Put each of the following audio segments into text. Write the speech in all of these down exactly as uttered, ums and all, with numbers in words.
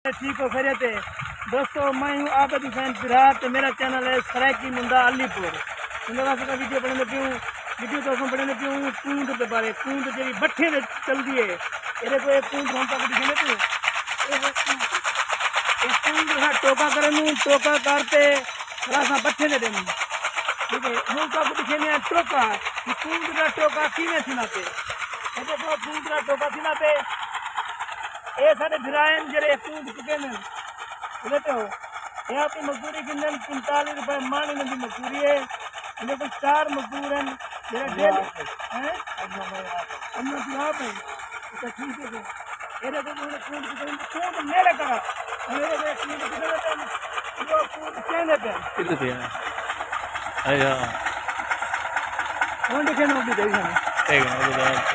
ٹھیک ہو، خیریت ہے؟ دوستو، میں ہوں عابد حسین پرہار تے میرا چینل ہے سرائیکی منڈا علی پور۔ انہاں واسطے میں ویڈیو بݨیندے پیوں، ویڈیو تہاکوں بݨیندے پیوں کوند دے بارے، کوند جیڑھی بٹھیں تے چلدی ہے۔ ایݙے کوں اے کوند ہݨ تہاکوں ݙکھیندے پیوں۔ اے کوند، اے کوند اساں ٹوکا کرݨوں، ٹوکا کر تے پھر اساں بٹھیں تے ݙیندوں۔ ٹھیک ہے، ہݨ تہاکوں ݙکھیندے ہیں ٹوکا، کہ کوند دا ٹوکا کیویں تھیندا پئے۔ اے ݙیکھو، کوند دا ٹوکا تھیندا پئے۔ اے ساݙے بھرا ہن جیڑھے کوند کٹیندن۔ ٻدھے پئے ہو؟ اے اپݨی مزدوری گھندن، پنجتالیہہ روپے مݨ انہاں دی مزدوری ہے۔ انہاں کول چار مزدور ہن۔ جیڑھا ڈیلی، ہیں؟ انہاں دی آپ ہے۔ اچھا، ٹھیک ہے۔ ایݙے کوں ہݨ کوند کٹیندے، کوند میرے کرا۔ ہݨ ایݙے کوں کوند کٹیندے پئے، او کوند چیندے پئے۔ کتھے تھیا؟ اچھا۔ ہݨ ݙیکھے نہ، او بھی ݙیکھے نہ۔ ٹھیک ہے، او بھی ݙیکھے۔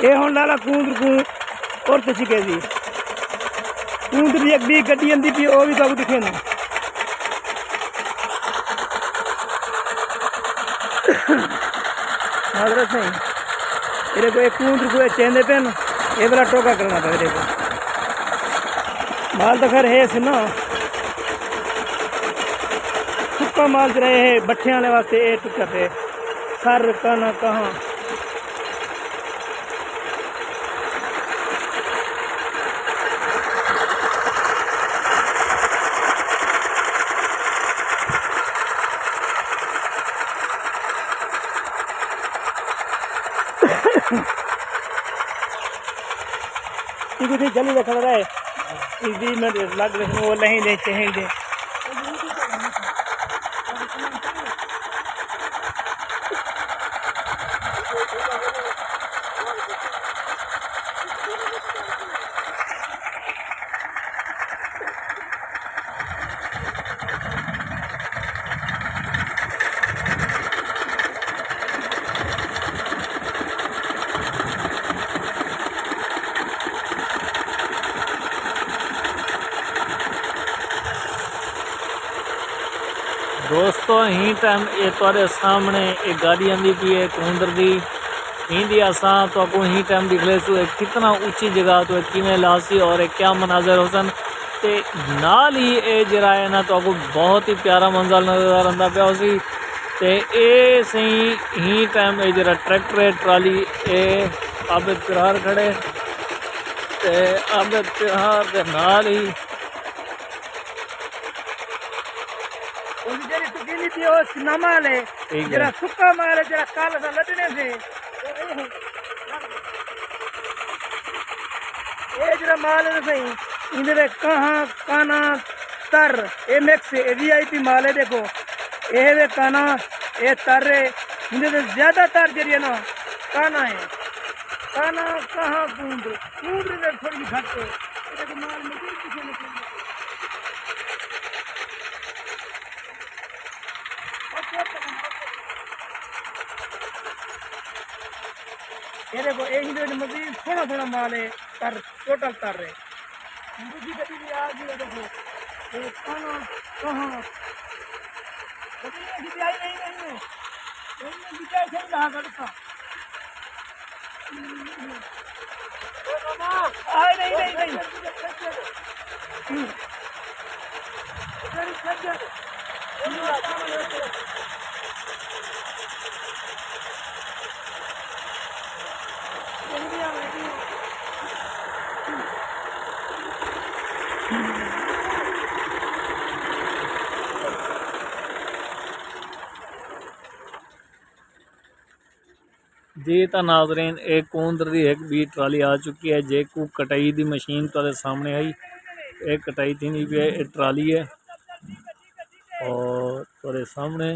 اے ہݨ لالا کوند کوں اور تے سکے دی۔ کوند دی ہک ٻئی گݙی آندی پئی، او بھی تہاکوں ݙکھیندوں۔ معذرت سئیں۔ ایݙے کوں اے کوند کوں اے چیندے پئن، اے والا ٹوکا کرݨا پئے ایݙے کوں۔ مال تاں خیر ہے سی نا۔ سکا مال جیڑھا ہے بٹھیاں آلے واسطے اے ٹکا پئے۔ سر کانا کہاں۔ ایکوں تھی جلی رکھݨا رہے۔ ایک ویہہ منٹ لڳ ویسن، او لہیں دے، چہیں دے۔ دوستو، ہیں ٹائم اے تہاݙے سامݨے اے گاݙی آندی پئی ہے کوندر دی۔ ایندی اساں تہاکوں ہیں ٹائم ݙکھلیسوں اے کتنا اچی جگہ توں اے کیویں لاسی اور اے کیا مناظر ہوسن۔ تے نال ہی اے جیڑھا ہے نا، تہاکوں بہت ہی پیارا منظر نظر آندا پیا ہوسی۔ تے اے سئیں، ہیں ٹائم اے جیڑھا ٹریکٹر ہے، ٹرالی، اے عابد پرہار کھڑے۔ تے عابد پرہار دے نال ہی او جیڑھی تکیلی پئی او نہ مال ہے، ٹھیک ہے۔ جیڑھا سکا مال ہے، جیڑھا کل اساں لݙݨے سے۔ اے جیڑھا مال ہے سئیں، ایندے وچ کاہاں، کانا، تر، اے مکس ہے، اے وی آئی پی مال ہے۔ ݙیکھو، اے وے کانا، اے تر ہے، ایندے وچ زیادہ تر جیڑھی ہے نا، کانا ہے۔ کانا، کاہاں، کوند، کوند دے وچ تھوڑی جیہی گھٹ ہے۔ اے ݙیکھو مال مزدور کسے نے کوئی اے ݙیکھو، اے ہی دے وچ مزید سوہݨا سوہݨا مال ہے، تر، ٹوٹل تر ہے۔ ہݨ ݙوجھی گݙی وی آ ڳئی ہے، ݙیکھو۔ اے کانا، کاہاں۔ گݙی دی آئی نہیں، نہیں ہے۔ اے ݙوجھا شے لہا کر ݙتا۔ آئے نہیں، نہیں، نہیں۔ جی تاں ناظرین، اے کوندر دی ہک ٻئی ٹرالی آ چکی ہے، جیکوں کٹائی دی مشین تہاݙے سامݨے آئی۔ اے کٹائی تھیندی پئی ہے، اے ٹرالی ہے۔ اور تہاݙے سامݨے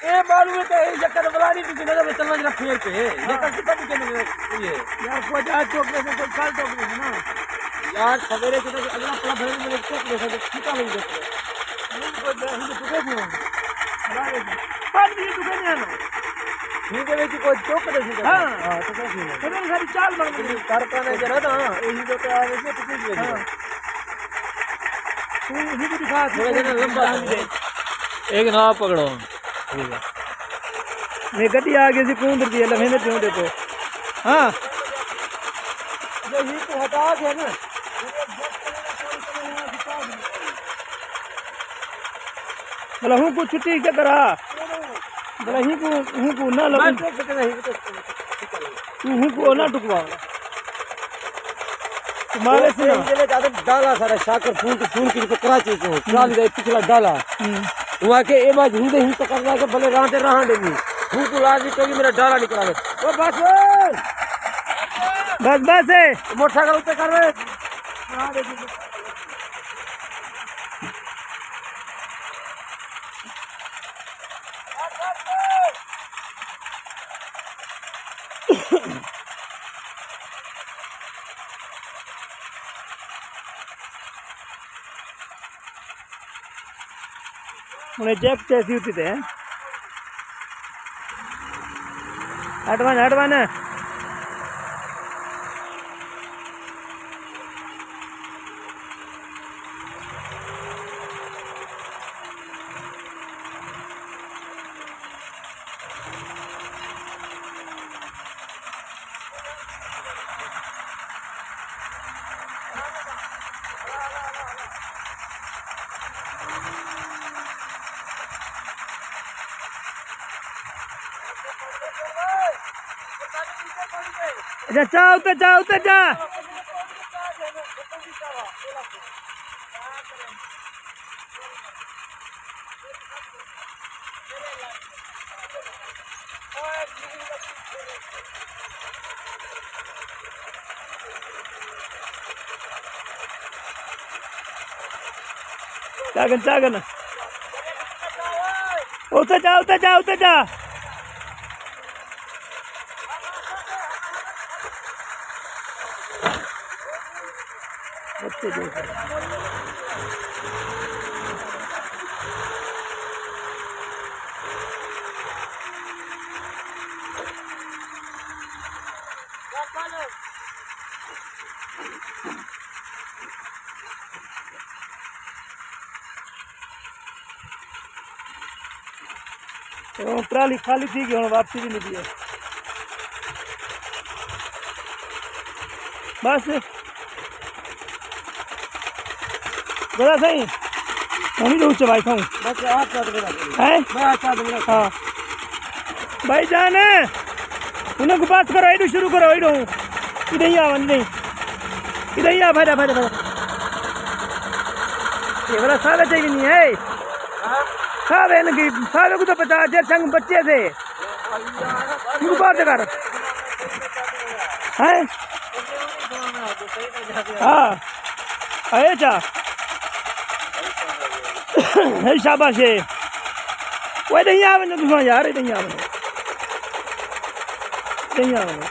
اے معلوم ہے کہ اے یکا تے بلا نہیں، تجھے نظر میں چلنا جنا پھیر پہ ہے۔ یکا کتا بھی کہنے میں یہ ہے۔ یار، کوئی آج چوک میں سے کوئی کل چوک میں سے نا۔ یار، سویرے کتا کہ اللہ تعالیٰ بھرے میں چوک میں سے کتا نہیں دیکھ رہے۔ نہیں، کوئی میں ہم تو کہہ دیا۔ پانچ بجے تو کہہ دیا نا۔ ٹھیک ہے، ویسے کوئی چوک نہیں سے۔ ہاں۔ ہاں، تو کہہ دیا۔ تو میں ساری چال بن گئی۔ کر پانا جرا تھا، ہاں، یہی تو کہہ رہے تھے، تو کہہ دیا۔ ہاں۔ تو ہی بھی دکھا۔ تھوڑا جنا لمبا تھا۔ ایک نہ پکڑو۔ ٹھیک ہے۔ میں گڈی آ گئی سی، کون دی ہے، لمحے میں پیوں ڈیکھو۔ ہاں۔ یہ ہی تو ہٹا کے نا۔ بلا ہوں کو چھٹی کے کرا۔ بلا ہی کو، ہوں کو نہ لگا۔ تو ہوں کو نہ ٹکوا۔ مارے سنا۔ ڈالا سارا شاکر فون تے فون کی تو کراچی کو، ٹرالی دا پچھلا ڈالا۔ ہوں۔ وہ آ کے اے باج ہندے ہی پکڑ لا کے بلے راہ دے راہ دے نہیں۔ ہوں کو لازمی کہی میرا ڈالا نکلا دے۔ او بس۔ بس، بس ہے۔ موٹر سائیکل اتنے کر رہے۔ ہݨ جیک چیسی اُتی تے، ہٹ ونڄ، ہٹ ونڄ۔ اچھا، چا اُتے، چا اُتے، چا۔ چاڳن، چاڳن۔ اُتے جا، اُتے جا، اُتے جا۔ ہݨ ٹرالی خالی تھی ڳئی، ہݨ واپسی وی نکلی ہے۔ بس۔ بڑا سائیں، ہݨ جو چوائی کھاؤں۔ بس آپ ساتھ میرا۔ ہیں؟ بس آپ ساتھ میرا۔ ہاں۔ بھائی جان، انہاں کوں پاس کرو، ایݙو شروع کرو، ایݙو۔ اِݙے ہی آ ونڄ، اِݙے ہی۔ اِݙے ہی آ، بھڄا، بھڄا، بھڄا۔ یہ والا سارا چاہیے نہیں ہے۔ سارے نے کی، سارے کو تو پتا، جے سنگ بچے تھے۔ شروع کر دے کر۔ ہیں؟ ہاں۔ اے چا۔ اے شاباش اے۔ اوئے، اِݙے ہی آ ونڄو تساں یار، اِݙے ہی آ ونڄو۔ اِݙے ہی آ ونڄو۔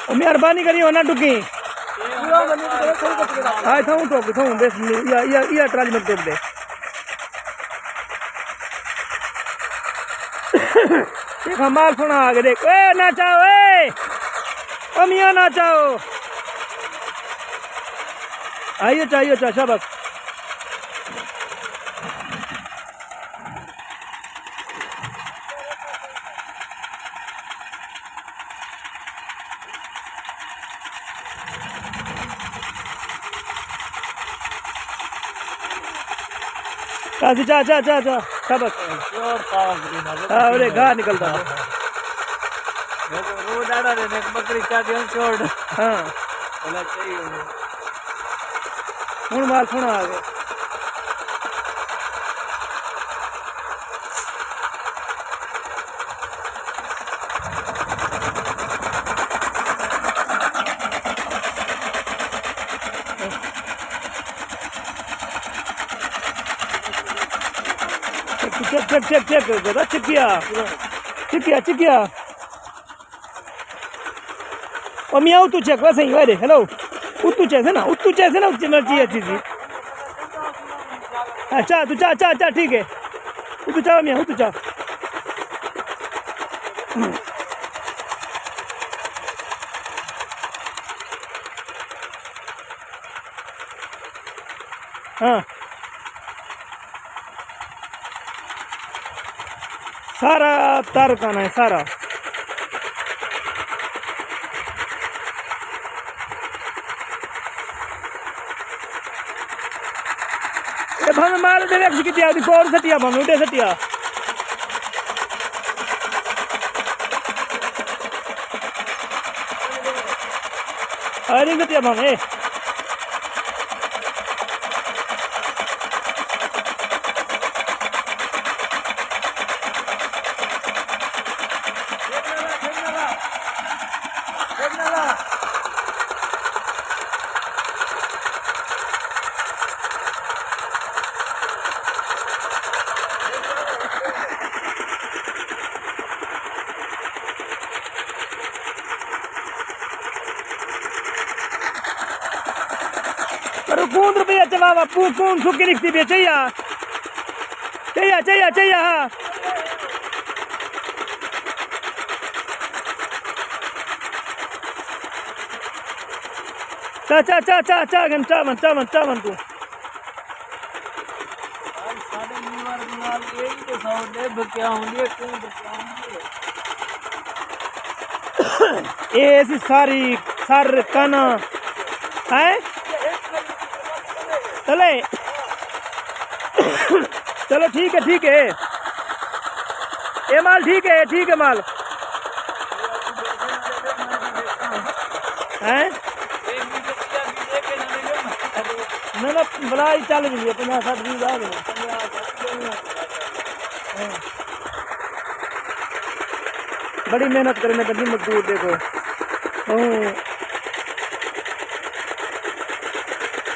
او مہربانی کری، ہݨ نہ ݙکیں۔ ہاں، اتھاؤں ٹوک، اتھاؤں، بس، یا، یا، یا ٹرالی میں ٹوک دے۔ دیکھا، مال سونا آ گیا، دیکھ۔ اے، نہ چاؤ، اے۔ او میاں، نہ چاؤ۔ آئیو چا، آئیو چا، شاباش۔ چا، چا، چا، چا، چا، شاباش۔ پیور ساوا گرین ہے۔ ہاں، ارے گاہ نکلدا پیا۔ میکوں روڈ آڑا دے، میکوں بکری چا کے ہن چھوڑ۔ ہاں۔ بھلا چاہیے ہوندے۔ ہݨ مال سونا آ ڳئے۔ Check, check, check, check, check, چکیا، چکیا، چکیا۔ او میاں، اتو چیک، ویسے ہی، ویرے، ہیلو۔ اتو چیک ہے نا، اتو چیک ہے نا، اتو چیک ہے نا، اتو چیک ہے نا۔ اچھا، تو چا، چا، چا، ٹھیک ہے۔ اتو چا میاں، اتو چا۔ ہاں۔ سارا تر کنا ہے، سارا۔ اے بھاویں مال دے وچ کیتی آ، اوندی پور سٹیا، بھاویں اڈے سٹیا۔ آ نہیں سٹیا بھاویں۔ پر کون روپیہ چلاوا، پو-، کون سکی لکھتی پی، چاہیے؟ چاہیے، چاہیے، چاہیے، ہاں۔ چا، چا، چا، چا، چا، گن، چا ون، چا ون، چا ون تو۔ ساݙے نیور نال اے وی ݙساؤ، ݙبھ کیا ہوندی ہے، کیوں ݙبھ کیا ہوندی ہے؟ اے اسی ساری سر کنا ہے۔ چلے۔ چلو ٹھیک ہے، ٹھیک ہے۔ اے مال ٹھیک ہے، ٹھیک ہے مال۔ ہیں؟ نہ، نہ، بلا ہی چل ویندی ہے، پنجاہ سٹھ ویہہ ہزار۔ ہاں۔ بڑی محنت کریندے بندے مزدور، ݙیکھو۔ ہوں۔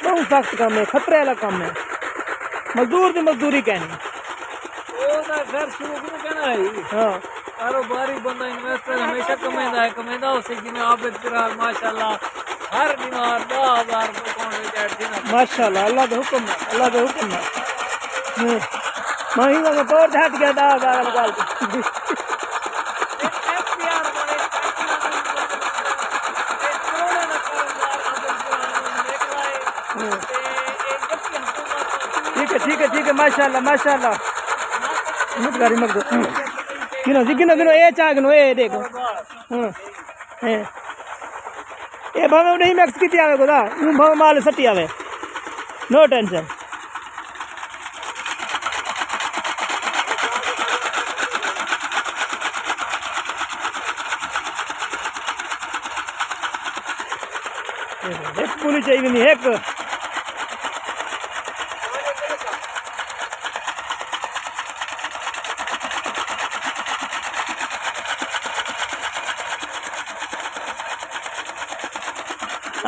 ٻہوں سخت کم ہے، خطرے والا کم ہے۔ مزدور دی مزدوری کائنی۔ او تاں گھر شروع کیوں کہنا ہے؟ ہاں۔ کاروباری بندہ، انویسٹر ہمیشہ کمیندا ہے، کمیندا ہوسی۔ جیویں عابد قرار، ماشاءاللہ، ہر ݙینہوار ݙاہ ہزار روپے اکاؤنٹ وچ ایڈ تھیندا۔ ماشاءاللہ، اللہ دے حکم نال، اللہ دے حکم نال۔ ہوں۔ میں ہی وانگوں پور تے ہٹ ڳیا ݙاہ ہزار والی ڳالھ تے۔ ہوں۔ ٹھیک ہے، ٹھیک ہے، ٹھیک ہے، ماشاءاللہ، ماشاءاللہ۔ مت کر، مت کر۔ گنو جی، گنو، گنو، اے چا گنو، اے ݙیکھو۔ ہاں۔ اے، اے بھاویں اݙے ہی مکس کیتی آوے خدا، اوں بھاویں مال سٹی آوے۔ No tension. ہک پولی چاہیے نہیں، ہک۔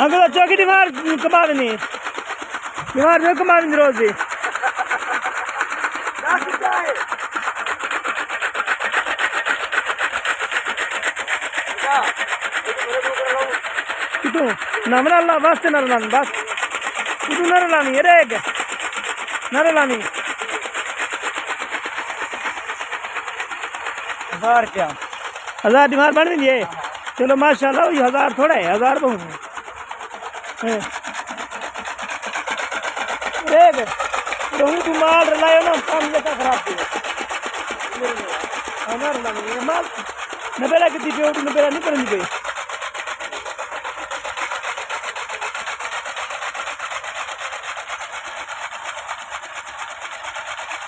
انکل چوکی دیوار کما ونی۔ دیوار جو کما ونی روز دی۔ کتوں؟ نہ من اللہ واسطے نہ رلاویں بس۔ توں نہ رلاویں، اے ریگ۔ نہ رلاویں۔ ہزار کیا؟ ہزار دی مال بݨ ویندی ہے؟ چلو ماشاءاللہ، اوہی ہزار تھوڑا ہے، ہزار بہوں ہے۔ ہیں۔ ریگ۔ بہوں توں مال رلائے نا، کم جیسا خراب تھی۔ ہزار رلاویں، اے مال نبیڑا کیتی پئی، نبیڑا نہیں کرݨی پئی۔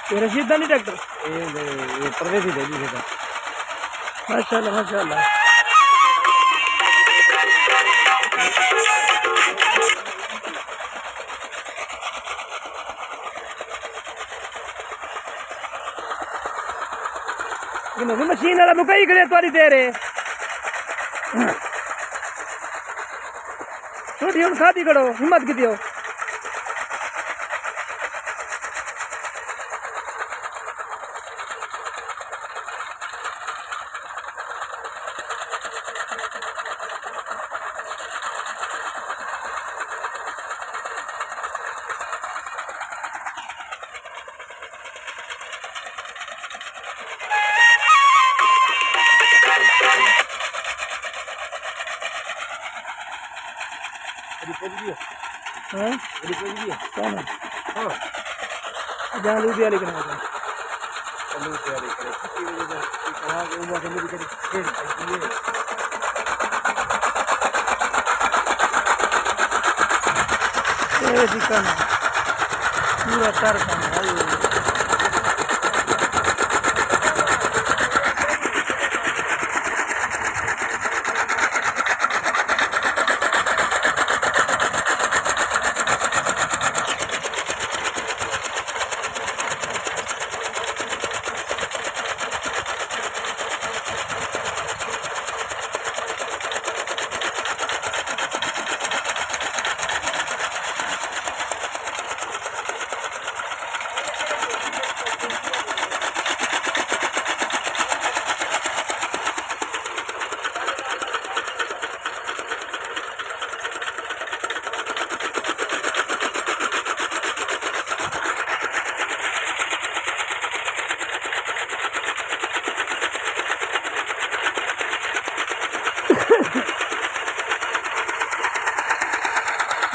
اے رشید دا نہیں ٹریکٹر؟ اے، اے، اے پردیسی دے ݙیہدے۔ ماشاءاللہ، ماشاءاللہ۔ انہاں دی مشین والا مکئی کھڑے تہاݙی دیر ہے۔ چھوٹی ہݨ کھادی کھڑو، ہمت کیتی ہو۔ ہاں؟ کون ہے؟ ہاں۔ جہاں لودھی والی کنال ہے۔ لودھی والی کنال۔ کسی وجہ سے کہاں کے عمر سے میری کبھی کھیل پائی ہے۔ اے جی کن۔ پورا تر کن۔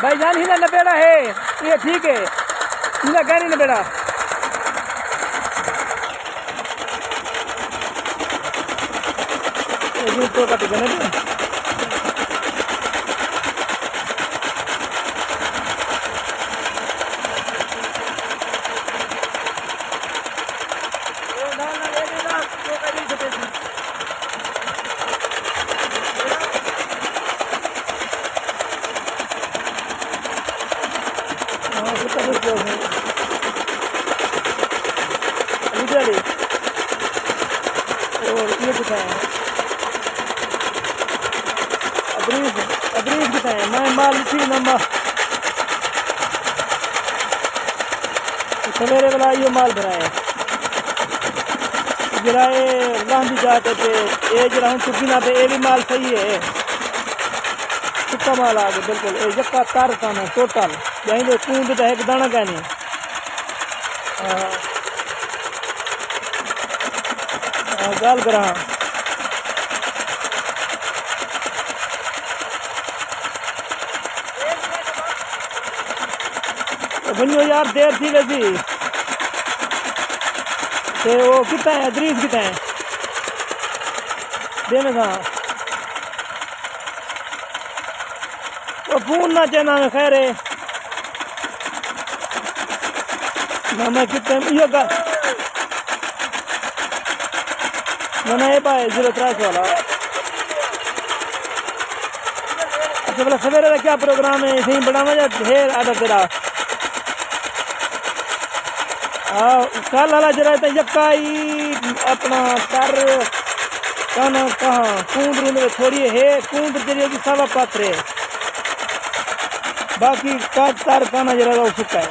بھائی جان، ہی نبیڑا ہے، یہ ٹھیک ہے، ہی گہری نبیڑا۔ یہ تو کٹ گئے نا۔ اور یہ کتنا ہے؟ ابریز، ابریز کتنا ہے؟ میں مال لکھی نہ مال۔ سویرے والا یہ مال بھرا ہے۔ جڑا اے لاندی جا تے تے اے جڑا ہن چکی نہ تے اے وی مال صحیح ہے۔ سکا مال آ گیا بالکل۔ اے یکا تر کن ہے ٹوٹل۔ یعنی کہ کوند تے ہک دانا کائنی۔ ہاں۔ ہاں، گال کراں۔ ونڄو یار، دیر تھی ویسی۔ تے او کتھاں ہے؟ ادریس کتھاں ہے؟ ݙیویں ساں۔ او فون نہ چینا میں خیر ہے۔ نہ میں کتنے، یہ گا۔ نہ، نہ، یہ بھائی زیرو ترے سو والا۔ اچھا، بلا سویرے دا کیا پروگرام ہے؟ صحیح بڑا مزہ ہے، آڈر تیرا۔ آ، کل والا جڑا تے یکا ہی اپنا تر کانا کہاں، کوند روند وچ تھوڑی ہے، کوند جڑی ہے سوا پاترے۔ باقی کٹ تر کانا جڑا او سکا ہے۔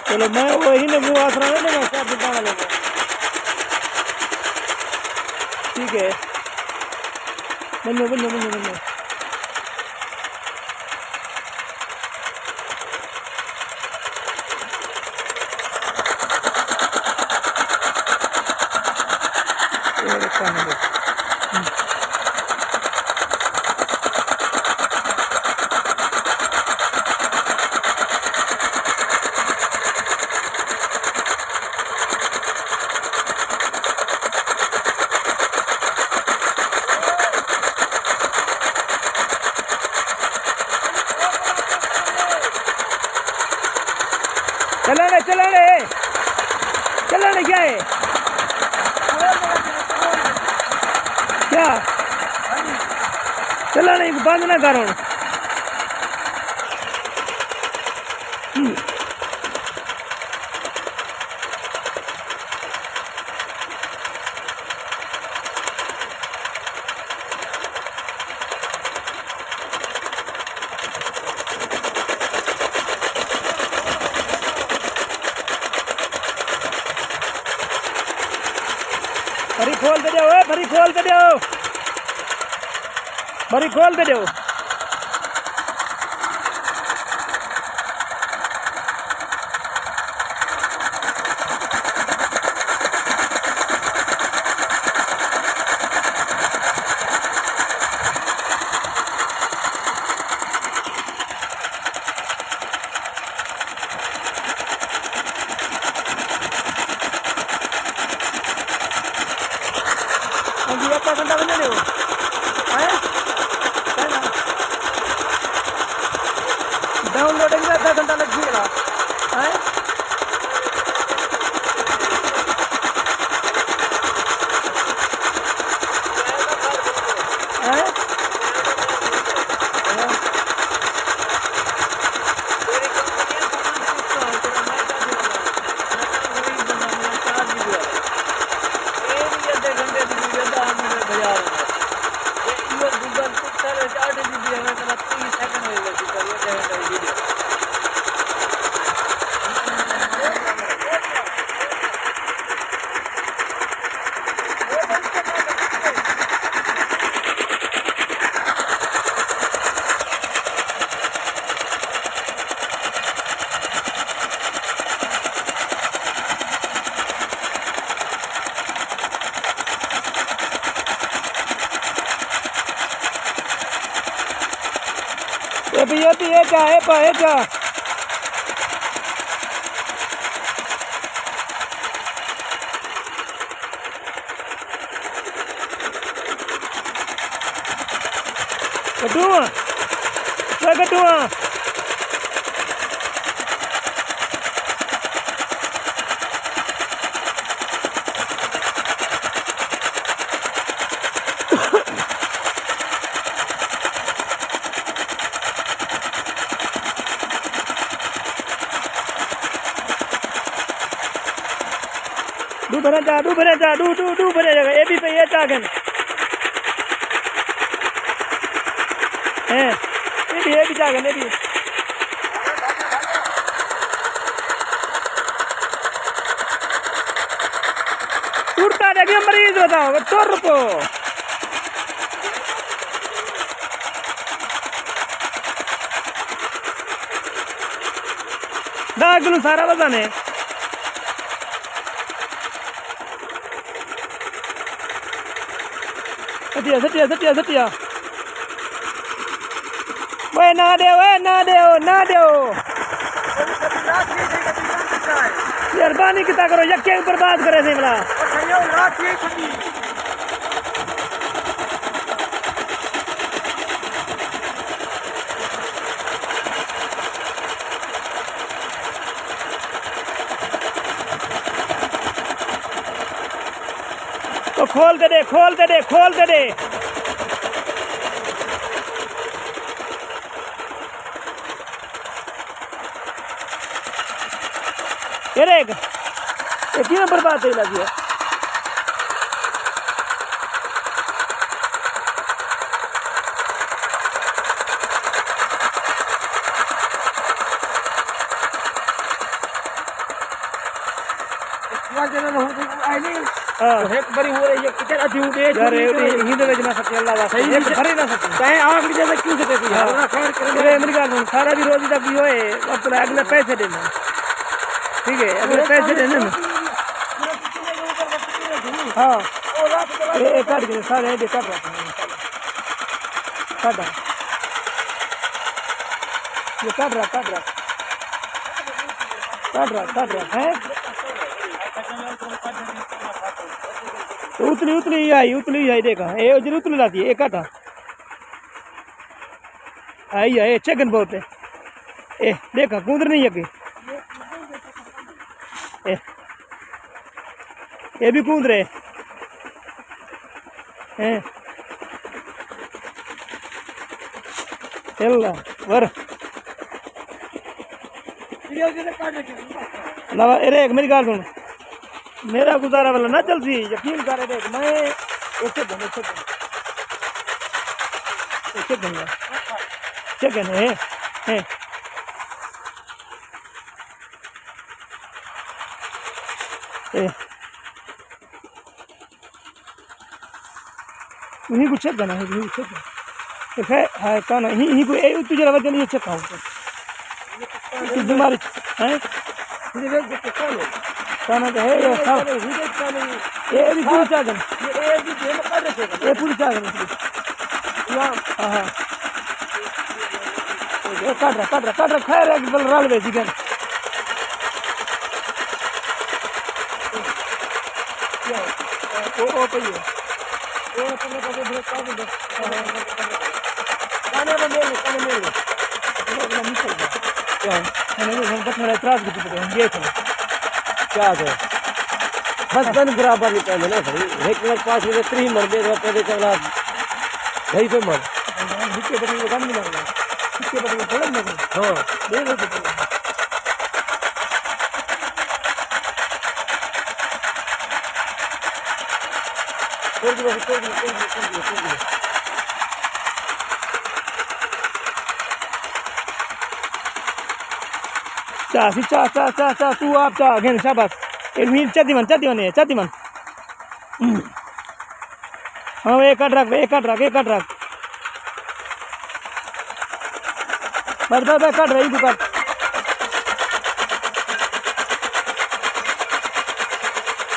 چلو میں وہی نے منہ آسرا نہیں دینا، کیا دکان لے۔ ٹھیک ہے۔ ونڄو، ونڄو، ونڄو، ونڄو۔ چلݨ ہے، چلݨ ہے۔ چلݨ کیا ہے؟ کیا؟ چلݨ ہے، بند نہ کر ہݨ۔ پھری کھول تے ݙیو، اے پھری کھول تے ݙیو، پھری کھول تے ݙیو۔ ہاں جی، ادھا گھنٹہ ونڄݨ ݙیو۔ ہیں؟ ہے نا؟ ڈاؤن لوڈنگ دا ادھا گھنٹہ لڳ ڳیا۔ ہیں؟ ہیں؟ اے پی، اے پی، اے چا، اے پا، اے چا۔ کٹو ہاں، کیا کٹو ہاں؟ ݙو بھرا چا، ݙو بھرا چا، ݙو، ݙو، ݙو بھرا چا، اے بھی پئی، اے چا گھن۔ ہیں، اے بھی، اے بھی چا گھن، اے بھی۔ ٹرتا ݙیکھ، مریض ہوتا ہوگا، ٹر پو۔ ݙاہ کلو سارا وزن ہے۔ سٹیا، سٹیا، سٹیا، سٹیا۔ اوئے نہ ݙیو، اوئے نہ ݙیو، نہ ݙیو۔ مہربانی کیتا کرو، یکے اوں برباد کرے سیں بلا۔ او کھول تے ݙے، کھول تے ݙے، کھول تے ݙے۔ اے ݙیکھ، اے کیویں برباد تھئی لڳی ہے۔ ہاں۔ تو ہک بری ہو رہی ہے، کچھ ادھی ہو گئی، یار، اے ہی دے وچ نہ سچے، اللہ واسطے۔ صحیح ایک بھرے نہ سچے۔ تائیں آخری جگہ کیوں سکے تھی؟ ہاں۔ اللہ خیر کرے۔ اے میری ڳالھ سُݨ، سارا بھی روزی دا بھی ہوئے، اپنا اگلے پیسے ݙینا۔ ٹھیک ہے، اگلے پیسے ݙینے نا۔ ہاں۔ اے، اے کٹ کے سارے اے کٹ رکھ۔ کٹ۔ یہ کٹ رہا، کٹ رہا۔ کٹ رہا، کٹ رہا۔ ہیں؟ اتلی، اتلی آئی، اتلی آئی، دیکھا۔ اے اتلی، اتلی لاتی ہے، اے کٹ۔ آئی ہے، اے چگن بہت ہے۔ اے، دیکھا، کندر نہیں ہے کہ۔ اے، اے بھی کندر ہے۔ اے۔ اللہ، ور۔ نہ، ارے، میری ڳالھ سُݨ۔ میرا گزارا والا نہ چلسی، یقین کر، دیکھ، میں ایسے بندے، ایسے بندے، ایسے بندے، ایسے بندے، ہیں، ہیں۔ اے۔ انہیں کو چیک کرنا ہے، انہیں کو چیک کرنا۔ تو خیر، ہاں، کہنا، انہیں، انہیں کو، اے، تو ذرا وجہ نہیں چیک کرو۔ یہ بیماری، ہیں؟ کہنا تو ہے، یہ سب۔ یہ بھی پوری چاہ کرنا۔ یہ پوری چاہ کرنا۔ ہاں، ہاں۔ اے کٹ رہا، کٹ رہا، کٹ رہا، خیر ہے، بل رل ویسی گن۔ او، او پئی ہے۔ او اپنے پاسے بریک کر دے۔ کانے بندے نے، کانے میں۔ اپنا نکل گیا۔ کیا ہے؟ میں نے بس میرا اعتراض کی تو یہ تھا۔ کیا ہے؟ بس گن برابر نکل گیا نا بھائی۔ ایک منٹ پاس میں تری مر گئے، تو پہلے چلا بھائی پہ مر۔ ہاں، ہکے بٹن کو گن ملا۔ ہکے بٹن کو بڑا مر۔ ہاں۔ دے دے۔ چا سی، چا، چا، چا، چا، تو آپ چا، گھن، شاباش۔ اے مین، چا دیوان، چا دیوان، اے، چا دیوان۔ ہاں، اے کٹ رکھ، اے کٹ رکھ، اے کٹ رکھ۔ بس، بس، بس، کٹ رہی، تو کٹ۔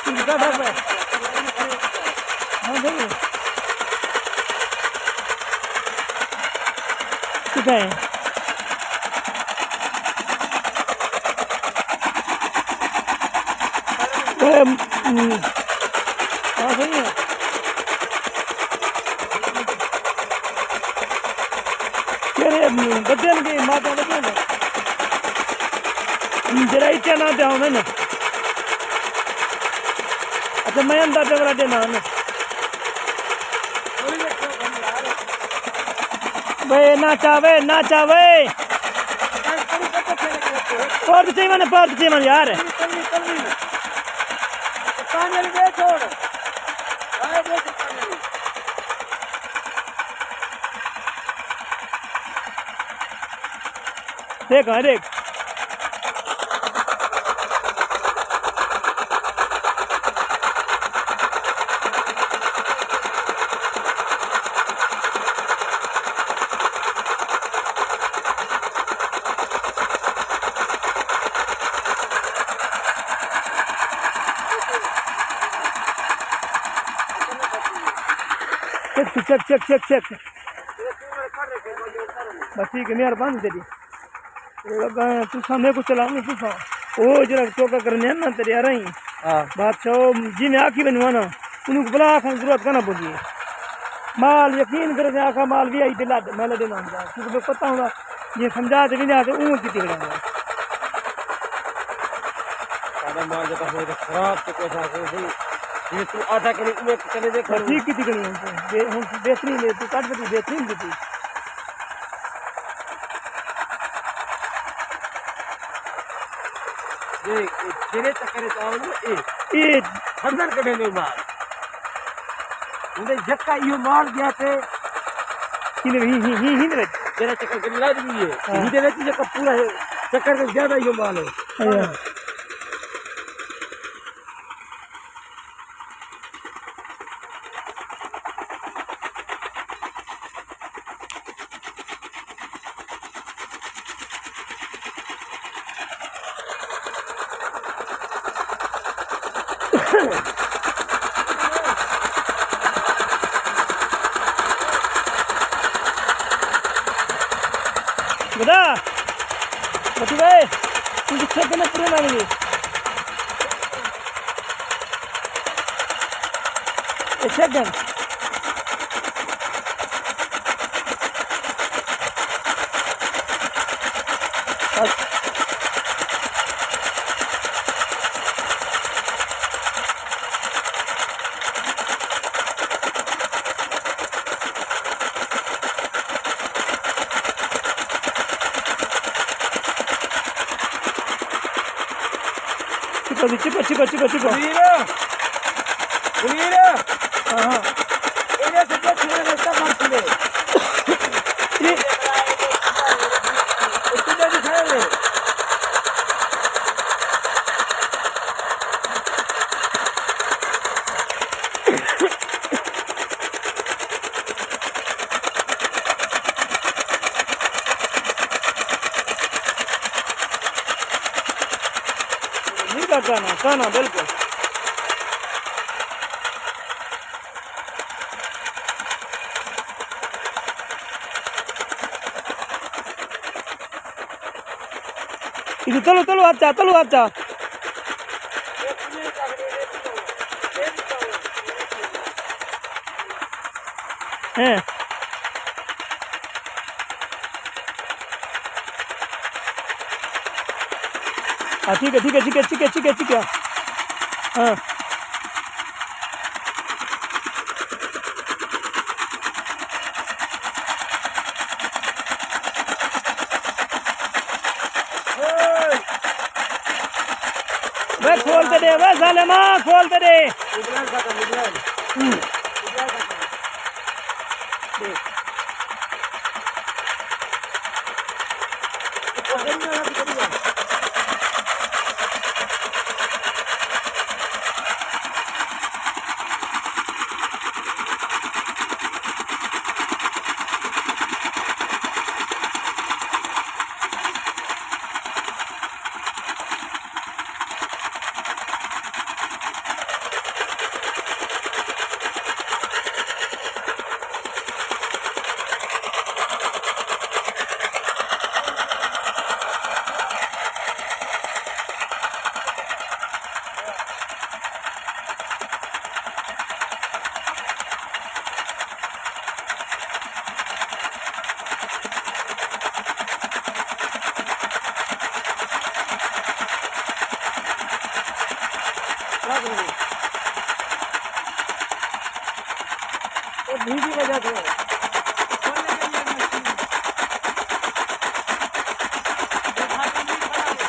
تو کٹ رکھ، بس۔ ہاں، صحیح ہے۔ کتھے ہیں؟ اے، ہم، ہاں، صحیح ہے۔ کیڑھے، ہم، ودن کے ماتا ودن۔ ہم، جرا اتیا نہ تے ہوندے نے۔ اچھا، میں اندر تے والا ݙینا ہن۔ وے نہ چاوے، نہ چاوے۔ پار تے چاہیے ونڄ، پار تے چاہیے ونڄ یار۔ دیکھ، ہاں، دیکھ۔ Check, check, check, check, check. بس ٹھیک ہے، مہربانی تیری۔ اے لڳا ہے، تساں میکوں چلاؤ نا تساں۔ او جیڑھا چوکا کرݨے نا تیݙے ارائیں۔ ہاں۔ بادشاہ، او جیویں آکھی ونڄو نا، انہوں کوں بلا آکھݨ دی ضرورت کائنا پوندی ہے۔ مال یقین کرو، میں آکھاں مال وی آئی تے لݙ، میں لݙے نہ ہوندا۔ کیونکہ میکوں پتہ ہوندا، جے سمجھا تے ویندے ہا تے اوں کیتی کھڑا ہوندا۔ ساݙا مال جیڑھا ہوئے تے خراب تے کوئی سا کوئی صحیح۔ جے توں آدھا کݨی اوہ چلے ݙے بس ٹھیک کیتی کھڑی ہے۔ بے-، ہݨ بہترین ہے، توں کٹ ودی بہترین کیتی۔ اے، اے جیڑھے چکر اچ آون نا، اے۔ اے۔ ہردن کڈھیندے مال۔ اوندے یکا ایہو مال ڳیا تے۔ کیندے وچ؟ ہی، ہی، ہی، ہی دے وچ۔ جیڑھا چکر کݨی لڳ ڳئی ہے۔ ہاں۔ ہی دے وچ یکا پورا ہے۔ چکر کوں زیادہ ایہو مال ہے۔ ہاں۔ بدا، بچو بھائی، تم کتنے کنے پورے مانگے؟ ایک سیکنڈ۔ چپا جی، چپا، چپا، چپا، چپا۔ منیر! منیر! ہاں، ہاں۔ ایݙے سڄے چھوڑے رستہ بند تھیندے۔ جی۔ اے کݙے دکھائے وے؟ نہیں کا کہنا، کہنا بالکل۔ ادھر تلو، تلو، اچھا، تلو، اچھا۔ ہیں۔ ہاں، ٹھیک ہے، ٹھیک ہے، ٹھیک ہے، ٹھیک ہے، ٹھیک ہے، ٹھیک ہے۔ ہاں۔ وے کھول تے ݙے، وے ظالما، کھول تے ݙے۔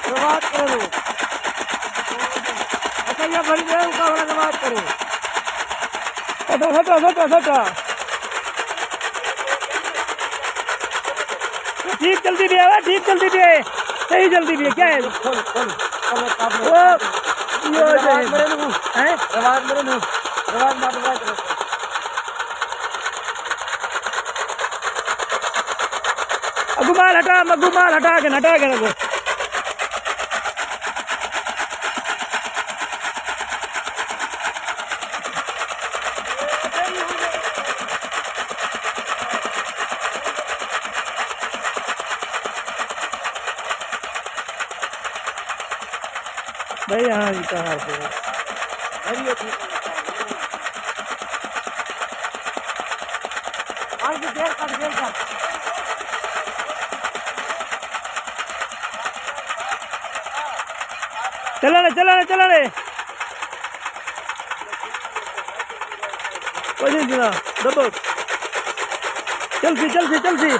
روایت کرو۔ اچھا، یہ بڑی دیر کا ہو رہا، روایت کرو۔ سٹا، سٹا، سٹا، سٹا۔ ٹھیک چلدی پئی ہے، ٹھیک چلدی پئی ہے، صحیح چلدی پئی ہے، کیا ہے؟ کھول، کھول، کھول، کھول۔ او، یہ ہو جائے۔ روایت میرے نوں۔ ہیں؟ روایت میرے نوں۔ روایت مت روایت کرو۔ اڳوں مال ہٹا، اڳوں مال ہٹا کے، ہٹا کے رکھو۔ بھائی، ہاں جی، کہاں سے؟ چلانے، چلانے، چلانے۔ کوئی نہیں جنا، دبو۔ چل سی، چل سی، چل سی۔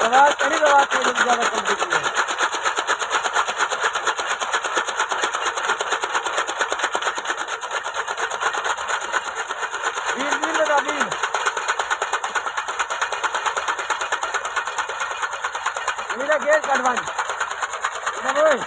روایت کری، روایت کری، زیادہ کم کیتی ہے۔ بیل، بیل لگا، بیل۔ میرا گیٹ کٹ بند۔ میرا بھائی۔